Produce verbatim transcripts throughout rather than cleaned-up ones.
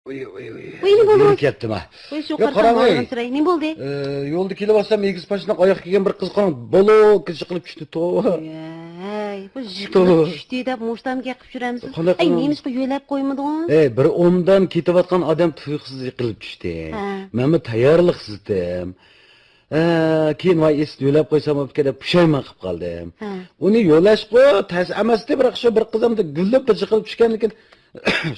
ۋۇي، ۋۇي، ۋۇي. ۋۇي، نېمە بولدى؟ يېرى كەتتىم ھە. ۋۇي، شۇ ياق، قارىسام قاراڭ، ۋۇي. ئالغان سۈرەي. نېمە بولدى؟ ئە، يولدا كېلىۋاتسام، ئېگىز پاشناق ئاياغ كىيگەن بىر قىز قاراڭ، بولۇ كىشى قىلىپ چۈشتى، توۋا. ۋەي، بۇ يىقىلىپ توۋا. چۈشتى دەپ مۇشتام گەپ قىلىپ يۈرەمسىز؟ قانداق ئەي، قىلىمىز؟ نېمىشقا يۆلەپ قويمىدىڭىز؟ ئەي، بىر ئوبدان كېتىۋاتقان ئادەم تۇيۇقسىز يىقىلىپ چۈشتى. ھە. مەنمۇ تەييارلىقسىزدىم. ھە، كېيىن ۋاي ئېسىت يۆلەپ قويسام بوپتىكەن دەپ پۇشايمان قىلىپ قالدىم. ھە. ئۇنى يۆلەشقۇ تەس ئەمەستى، بىراق شۇ بىر قىز ئەمدى گۈللۈپ بىر جىقىلىپ چۈشكەندىكىن،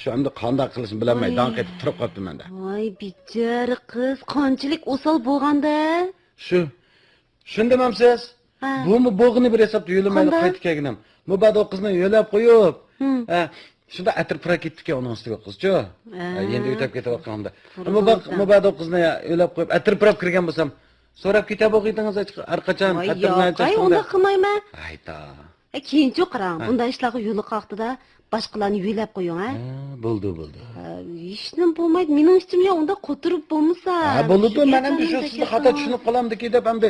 شۇ ئەمدى قانداق قىلىشنى بىلەلمەي ۋاي. داڭ قېتىپ تۇرۇپ قاپتىمەن-دە. ۋاي، بىچارە قىز، قانچىلىك ئوسال بولغاندا. شۇ. شۇندىمامسىز؟ ھە. بۇمۇ بولغىنى بىر ھېسابتا يۆلىمەيلى قانداق؟ قايتىپ كەلگىنىم. مۇبادا ئۇ قىزنى يۆلەپ قويۇپ، ھە، شۇنداق ئەتىر پۇراپ كېتىپتىكەن ئۇنىڭ ئۈستىگە قىز-چۇ. ھە. ھە، يەنە ئۆتەپ كېتىۋاتقاندا. مۇبادا ئۇ قىزنى يۆلەپ قويۇپ، ئەتىر پۇراپ كىرگەن بولسام، سوراپ كېتە بولغىيدىڭىز ھەر قاچان، ۋاي، ئەتىرنى ياق، ئاي، ئۇنداق قىلمايمەن. ھايدا. ئە، كېيىنچۇ قاراڭ، ھە. بۇنداق ئىشلارغا يولۇققان ۋاقتىدا باشقىلارنى يۆلەپ قويۇڭ، ھە؟ ھە، بولدى، بولدى. ھە، ھېچنېمە بولمايدۇ. مېنىڭ ئىچىمگە ئۇنداق قوتۇرۇپ بولمىسا. ھە، بولىدۇ، مەن ئەمدى شۇ سىزنى خاتا چۈشىنىپ قالامدىكى دەپ ئەمدى.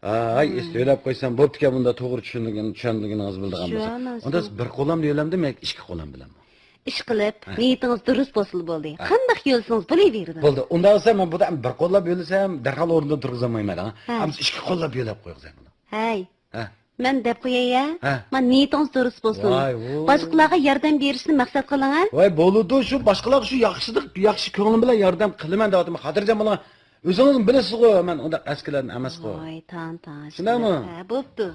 ھاي، ئېسىت يۆلەپ قويسام بوپتىكەن، بۇندا توغرا چۈشەنگىنىڭىز بىلىدىغان بولسا. ئۇندا سىز بىر قوللامدا يۆلەمدىمۇ ياكى ئىككى قوللام بىلەنمۇ؟ ئىشقىلىپ، ھە. نىيىتىڭىز دۇرۇس بولسىلا بولدى. ھە. قانداق يۆلىسىڭىز بولۇۋېرىدۇ. بولدى. ئۇنداق بولسا مەن بۇدا بىر قوللاپ يۆلىسەم، دەرھال ئورنىدىن تۇرغۇزالمايمەن. ھە. ئەمىسە ئىككى قوللاپ يۆلەپ قويغۇزاي بۇنى. ھەي. ھە. مەن دەپ قوياي ھە. ھە. مانا نىيىتىڭىز دۇرۇس بولسۇن. ۋاي، ۋۇي. باشقىلارغا ياردەم بېرىشنى مەقسەت قىلىڭ ھە. ۋاي، بولىدۇ، شۇ باشقىلارغا شۇ ياخشىلىق، ياخشى كۆڭلۈم بىلەن ياردەم قىلىمەن دەۋاتىمەن. خاتىرجەم بولۇڭ. ئۆزىڭىز بىلىسىزغۇ، مەن ئۇنداق ئەسكىلەردىن ئەمەسقۇ. ۋاي، تان، تان. شۇنداقمۇ؟ ھە، بوپتۇ.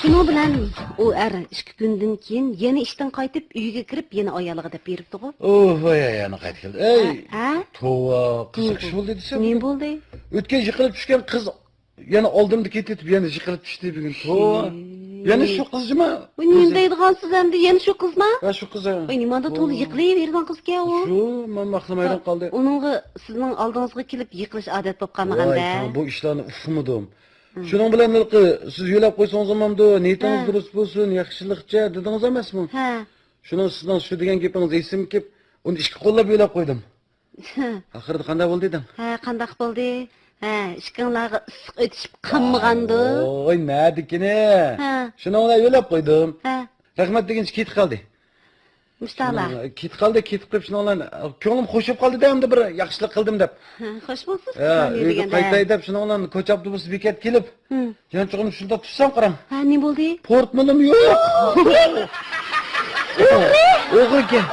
شۇنىڭ بىلەن ئۇ ئەر ئىككى كۈندىن كېيىن يەنە ئىشتىن قايتىپ، ئۆيىگە كىرىپ، يەنە ئايالىغا دەپ بېرىپتىغۇ. ئوھ، ۋاي، ئايالىڭ قايتىپ كەلدى. ئەي، ھە، ھە؟ توۋا، قىزىق ئىش بولدى دېسەم. نېمە بولدى؟ ئۆتكەن يىقىلىپ چۈشكەن قىز يەنە ئالدىمدا كېتىۋېتىپ، يەنە يىقىلىپ چۈشتى بۈگۈن. توۋا. شى. يەنە شۇ قىز جۇما. بۇ نېمە دەيدىغانسىز ئەمدى؟ يەنە شۇ قىزما؟ ھە، شۇ قىز ھە. ۋاي، نېمانداق تولا يىقىلىۋېرىدىغان قىزكەن ئۇ. شۇ، مەن ماخلىم ھەيران قالدى. ئۇنىڭغا سىزنىڭ ئالدىڭىزغا كېلىپ يىقىلىش ئادەت بولۇپ قالمىغاندا. ۋاي، بۇ ئىشلارنى ئۇقمىدىم. شۇنىڭ بىلەن ھېلىقى سىز يۆلەپ قويسىڭىز بولمامدۇ؟ نىيىتىڭىز دۇرۇس بولسۇن، ياخشىلىقچە دېدىڭىز ئەمەسمۇ؟ ھە. شۇنىڭ سىزنىڭ شۇ دېگەن گېپىڭىز ئېسىمگە كېلىپ، ئۇنى ئىككى قوللاپ يۆلەپ قويدۇم. ئاخىرىدا قانداق بولدى دېدىڭ؟ ھە، قانداق بولدى؟ ھە، ئىككىڭلارغا ئىسسىق ئۆتۈشۈپ قالمىغاندۇ؟ ۋاي، نەدىكىنى؟ ھە. شۇنىڭ بىلەن يۆلەپ قويدۇم. ھە. رەھمەت دېگىنىچە كېتىپ قالدى. مۇشتالا. شۇنىڭ، كېتىپ قالدى، كېتىپ قېلىپ شۇنىڭ بىلەن كۆڭلۈم خوش بولۇپ قالدى-دە، ئەمدى بىر ياخشىلىق قىلدىم دەپ. ھە، خوش بولسۇن. ھە، ئۆيگە قايتاي دەپ شۇنىڭ بىلەن كوچا ئاپتوبۇس بېكەت كېلىپ، يانچۇقۇمنى شۇنداق تۇتسام قاراڭ. ھە، نېمە بولدى؟ پورتمونىم يوق. ئوغرى! ئوغرى ئىكەن.